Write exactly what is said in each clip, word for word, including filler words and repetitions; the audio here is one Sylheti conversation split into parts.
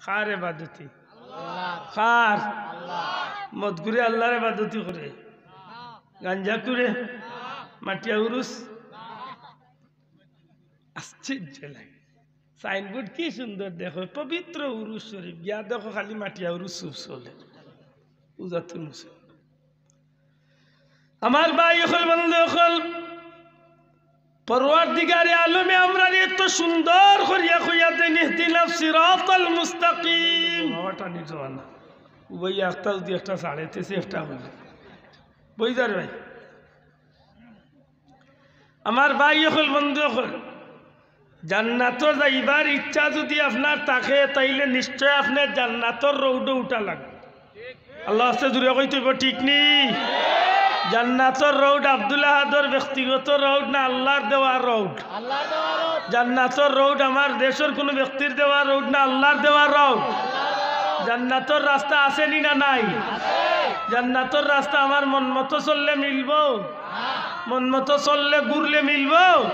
কার এবাদতি? কার? মদখুরে আল্লার এবাদতি করে? গাঞ্জাখুরে? মাটিয়া উরুস? আশ্চর্য লাগে। সাইনবোর্ড কি সুন্দর দেখো, পবিত্র উরুস শরীফ, গিয়া দেখো খালি মাটিয়া উরুস চলে। উজাতুল মুসলিম। আমার ভাই অকল, বন্ধু অকল, পরওয়ারদিগারে আলমে আমরারে এত সুন্দর করিয়া কইয়া দেইন, ইহদিনাস সিরাতাল মুস্তাকিম। বাবাটা নিজ না। উবাই একটা যদি একটা সাড়ে তেসে একটা হইল। বই যার ভাই। আমার ভাই অকল, বন্ধু অকল, জান্নাতো যাইবার ইচ্ছা যদি আপনার থাকে, তাইলে নিশ্চয় আপনার জান্নাতর রোডো উঠা লাগবো। আল্লার ওয়াস্তে জুরে কইতে অইবো, ঠিক নি? জান্নাতর রোড আব্দুল আহাদর ব্যক্তিগত রোড না আল্লার দেওয়া রোড? জান্নাতর রোড আমার দেশর কুনু ব্যক্তির দেওয়া রোড না আল্লার দেওয়া রোড? জান্নাতর রাস্তা আছে নি না নাই? জান্নাতর রাস্তা আমার মন মতো চললে মিলবো? মন মতো চললে ঘুরলে মিলবো?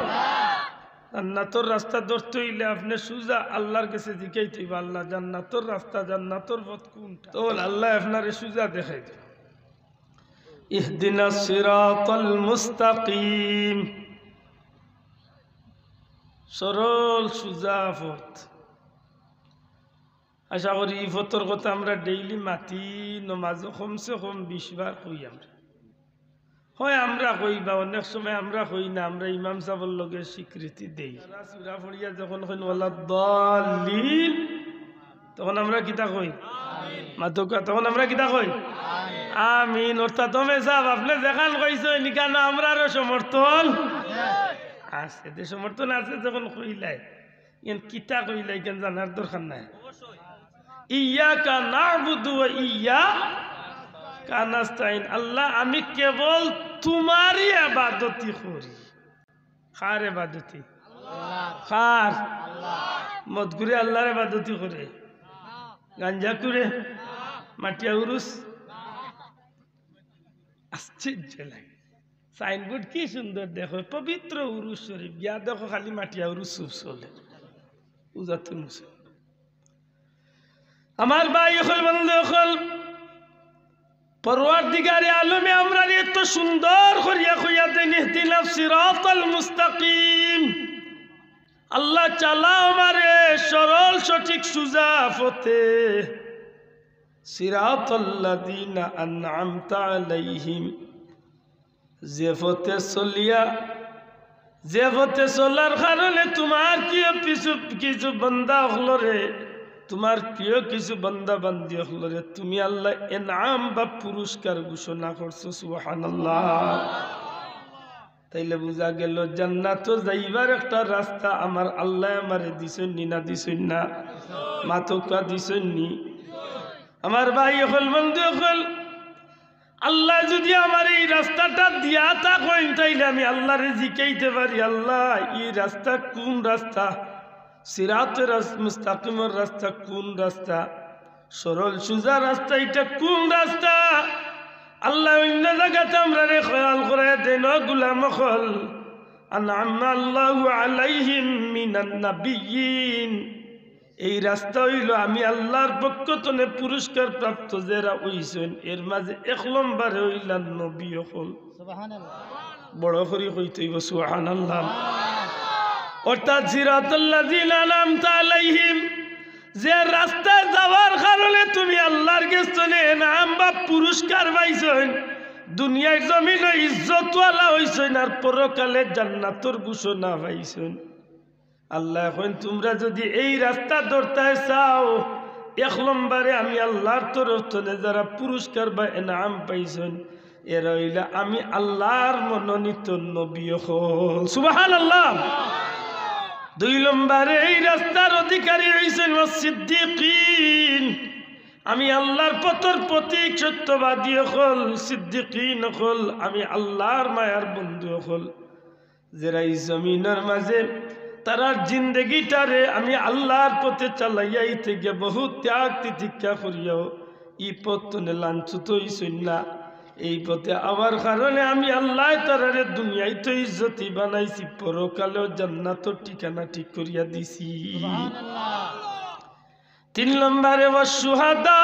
জান্নাতর রাস্তা ধরতে অইলে আপনে সুজা আল্লার গেছে জিকাইতে অইবো, "আল্লা, জান্নাতর রাস্তা, জান্নাতর পথ কুনটা?" তখন আল্লায় আপনারে সুজা দেখাই দিবা। ইহদিনাস সিরাতাল মুস্তাকিম, সরল সুজা পথ। আশা করি ই পথর কথা আমরা ডেইলি মাতি, নমাজো কমসে কম বিশ বার কই আমরা। হয় আমরা কই বা অনেক সময় আমরা কই না, আমরা ইমাম সাবর লগে স্বীকৃতি দেই। তারা সূরা পড়িয়া যখন কইন "ওয়ালাদ দাল্লিন", তখন আমরা কিতা কই? মাতউক্কা, তখন আমরা কিতা কই? আমিন। অর্থাৎ ওমে সাব, আপনে যেখান কইছইন, ইখানো আমরারও সমর্থন আছে। যে সমর্থন আছে যখন কইলাই, ইখান কিতা কইলা, ইখান জানার দরকার নাই। ইয়াকা না'বুদু ওয়া ইয়াকা নাস্তাইন। আল্লা, আমি কেবল তুমারই এবাদতি করি। কার এবাদতি? কার? মদখুরে আল্লার এবাদতি করে? গাঞ্জাখুরে? মাটিয়া উরুস? আশ্চর্য লাগে। সাইনবোর্ড কি সুন্দর দেখো, পবিত্র উরুস শরীফ, গিয়া দেখো খালি মাটিয়া উরুস চলে। উজাতুল মুসলিম। আমার ভাই অকল, বন্ধু অকল, পরওয়ারদিগারে আলমে আমরারে এত সুন্দর করিয়া কইয়া দেইন, "ইহদিনাস সিরাতাল মুস্তাকিম।" আল্লা, চালাও আমারে সরল সঠিক সুজা পথে। সিরাতাল্লাযীনা আন'আমতা আলাইহিম, যে পথে চলিয়া, যে পথে চলার কারণে তুমার কিয় কিছু, কিছু বান্দা অকলরে, তুমার প্রিয় কিছু বান্দা বান্দি অকলরে তুমি আল্লা এনাম বা পুরস্কার ঘোষণা করছো। সুবহানাল্লাহ। তাইলে বুঝা গেল জান্নাতো যাইবার একটা রাস্তা আমার আল্লায় আমারে দিছইন নি না দিছইন না? মাতউক্কা, দিছইন নি? আমার ভাই অকল, বন্ধু অকল, আল্লায় যুদি আমারে ই রাস্তাটা দিয়া থাকইন, তাইলে আমি আল্লারে জিকাইতে পারি, "আল্লা, ই রাস্তা কুন রাস্তা? সিরাতে রাস-, মুস্তাকিমর রাস্তা কুন রাস্তা? সরল সুজা রাস্তা ইটা কুন রাস্তা?" আল্লায় অইন্য জাগাত আমরারে খেয়াল করাইয়া দেইন, "ও গুলাম অকল, আন'আমাল্লাহু আলাইহিম মিনান নাবিয়্যিন।" এই রাস্তা অইলো আমি আল্লার পক্ষ তনে পুরস্কার প্রাপ্ত যেরা অইছইন, এর মাঝে এক নম্বরে অইলা নবী অকল। সুবহানাল্লাহ। বড় করি কইতে অইবো সুবহানাল্লাহ। অর্থাৎ সিরাতাল্লাযীনা আন'আমতা আলাইহিম, যে রাস্তায় যাওয়ার কারণে তুমি আল্লার গেছ তনে এনাম বা পুরস্কার পাইছইন, দুনিয়ার জমিনো ইজ্জতওয়ালা অইছইন, আর পরকালে জান্নাতর ঘোষণা পাইছইন। আল্লায় কইন, তুমরা যুদি এই রাস্তা ধরতায় চাও, এক নম্বরে আমি আল্লার তরফ তনে যেরা পুরস্কার বা এনাম পাইছইন, এরা অইলা আমি আল্লার মনোনীত নবী অকল। সুবহানাল্লাহ। দুই নম্বরে এই রাস্তার অধিকারী অইছইন সিদ্দিকিন। আমি আল্লার পথর পথিক, সত্যবাদী অকল, সিদ্দিকিন অকল, আমি আল্লার মায়ার বন্ধু অকল। যেরা ই জমিনর মাঝে তারার জিন্দেগিটারে আমি আল্লার পথে চালাইয়া ইতে গিয়া বহুত ত্যাগ তিতিক্ষা করিয়াও ই পথ তনে লাঞ্ছিত অইছইন না। এই পথে আওয়ার কারণে আমি আল্লায় তারারে দুনিয়াইত ইজ্জতি বানাইছি, পরকালেও জান্নাতর ঠিকানা ঠিক করিয়া দিছি। সুবহানাল্লাহ। তিন নম্বরে, ওয়াশ-শুহাদা,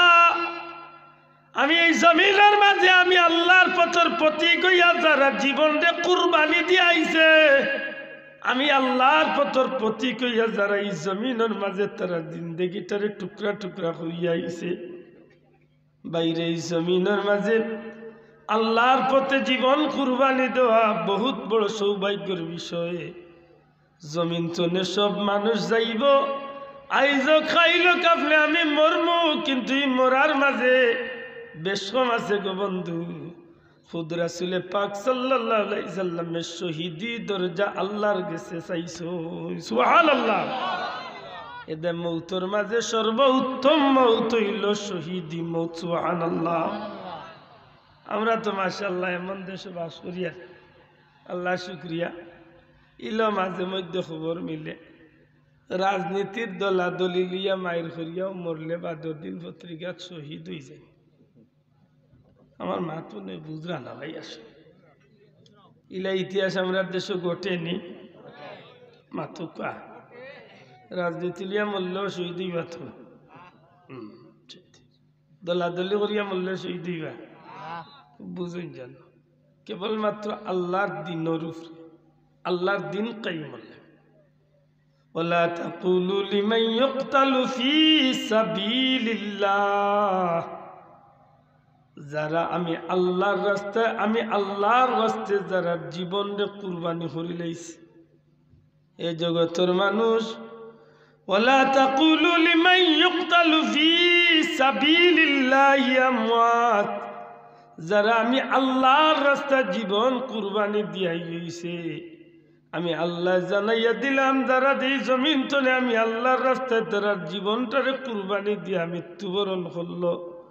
আমি এই জমিনর মাঝে আমি আল্লাহর পথর প্রতীক অইয়া যারা জীবনরে কুরবানি দিয়া আইছে, আমি আল্লাহর পথর প্রতীক অইয়া যারা এই জমিনর মাঝে তারা জিন্দেগিটারে টুকরা টুকরা করিয়া আইছে, বাইরে এই জমিনর মাঝে আল্লাহর পথে জীবন কুরবানি দেওয়া বহুত বড় সৌভাগ্যর বিষয়। জমিন তনে সব মানুষ যাইবো, আইজ অউক কাইল অউক আপনে আমি মরমু, কিন্তু ই মরার মাঝে বেশ কম আছে গো বন্ধু। খুদ রাসুলে পাক সাল্লাল্লাহু আলাইহি সাল্লামে শহীদি দরজা আল্লাহর গেছে চাইছইন। সুবহানাল্লাহ। এদে মৌতর মাঝে সর্বোত্তম মৌত অইলো শহীদি মৌত। সুবহানাল্লাহ। আমরা তো মাশাআল্লাহ এমন দেশো বাস করিয়ার, আল্লাহ শুকরিয়া। ইলা মাঝে মধ্যে খবর মিলে, রাজনীতির দলাদলি লইয়া মাইর করিয়াও মরলে বাদর দিন পত্রিকাত শহীদ অইযায়। আমার মাতনে বুঝরা না ভাই, আসে ইলা ইতিহাস আমরার দেশো ঘটেনি। মাতুক্কা, রাজনীতি লইয়া মরলেও শহীদ অইবা তো। হুম, ঠিক, ঠিক। দলাদলি করিয়া মরলে শহীদ অইবা? বুঝইন জানো, কেবলমাত্র আল্লাহর দিনর উপরে, আল্লাহর দিন কায়েম অইলে। ওয়ালা তাকুলু লিমান ইউকতালু ফি সাবিলিল্লাহ, যারা আমি আল্লাহর রাস্তায়, আমি আল্লাহর রাস্তায় যারা জীবনরে কুরবানি করিলাইছে, এ জগতর মানুষ, ওয়ালা তাকুলু লিমান ইউকতালু ফি সাবিলিল্লাহি আমওয়াত, যারা আমি আল্লাহর রাস্তায় জীবন কুরবানি দিয়া আইছে, আমি আল্লায় জানাইয়া দিলাম, যারা এই জমিন তনে আমি আল্লাহর রাস্তায় তারার জীবনটারে কুরবানি দিয়া মৃত্যুবরণ করলো,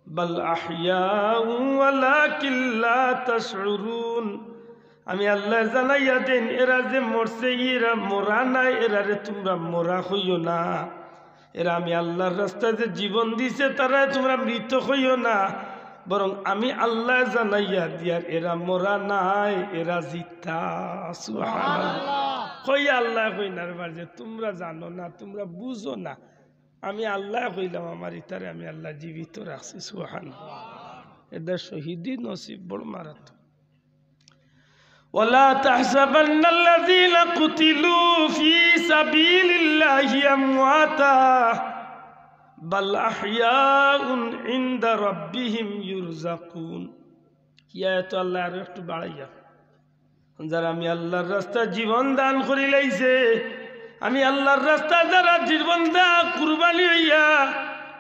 বাল আহইয়াউ ওয়ালাকিন লা তাশউরুন। আমি আল্লায় জানাইয়া দেইন, এরা যে মরছে, এরা মরা নায়, এরারে তুমরা মরা কইও না। এরা আমি আল্লাহর রাস্তায় যে জীবন দিছে, তারারে তুমরা মৃত কইও না, বরং আমি আল্লায় জানাইয়া দিয়ার, এরা মরা নায়, এরা জিতা। সুবহানাল্লাহ। কই আল্লায় কইন আর বার যে তুমরা জানো না, তুমরা বুঝো না। আমি আল্লায় কইলাম, আমার ইতারে আমি আল্লায় জীবিত রাখছি। সুবহানাল্লাহ। এদের শহীদি নসিব বড় মারাত্মক। ولا تحسبن الذين قتلوا في سبيل الله أمواتا بل أحياء عند ربهم يرزقون। ই আয়াত আল্লায় আরো একটু বাড়াইয়া, যারা আমি আল্লাহর রাস্তায় জীবন দান করিলাইছে, আমি আল্লাহর রাস্তায় যারা জীবন দা কুরবানি অইয়া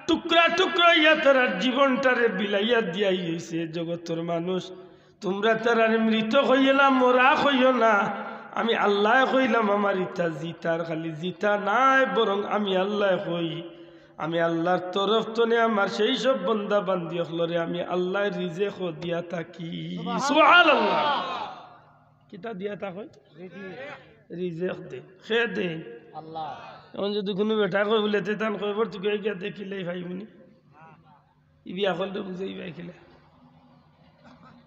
টুকরা টুকরা অইয়া তারার জীবনটারে বিলাইয়া দিয়াই অইছে, জগতর মানুষ, তুমরা তারারে মৃত কইও না, মরা কইও না। আমি আল্লায় কইলাম, আমার ইতা জিতার, খালি জিতা নায়, বরং আমি আল্লায় কই, আমি আল্লাহর তরফ তনে আমার সেই সব বন্দা বান্দি অকলরে আমি আল্লায় রিজেকও দিয়া থাকি। সুবহানাল্লাহ। কিতা দিয়া থাকইন? রিজেক দেইন। কে দেইন? আল্লাহ। এখন যদি কুনু বেটায় কয় বুলে, "তে তান কয়বর তুকাইয়া গিয়া দেখিলেই পাইমুনি।" ই বিয়া করলে বুঝাইবায় কিলা?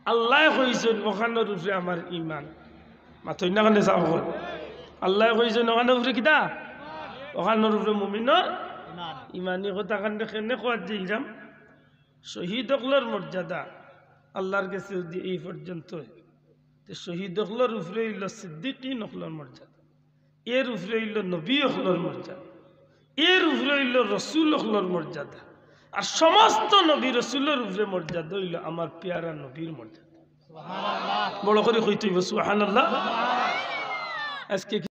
আল্লায় কইছইন, "অখানর উপরে আমার ঈমান।" মাতইন না কেনে, চাও কই। আল্লায় কইছইন, "অখানর উপরে কিতা?" অখানর উপরে মুমিনর ঈমান। ই কথা খান কেনে কওয়াত যাইরাম? শহীদ অকলর মর্যাদা আল্লাহর গেছে যদি এই পর্যন্ত, তে শহীদ অকলর উপরে অইলো সিদ্দিকিন অকলর মর্যাদা, এর উপরে অইলো নবী অকলর মর্যাদা, এর উপরে অইলো রসুল অকলর মর্যাদা, আর সমস্ত নবী রসুলর উপরে মর্যাদা অইলো আমার পেয়ারা নবীর মর্যাদা। বড় করি কইতে অইবো, সুবহানাল্লাহ। আজকে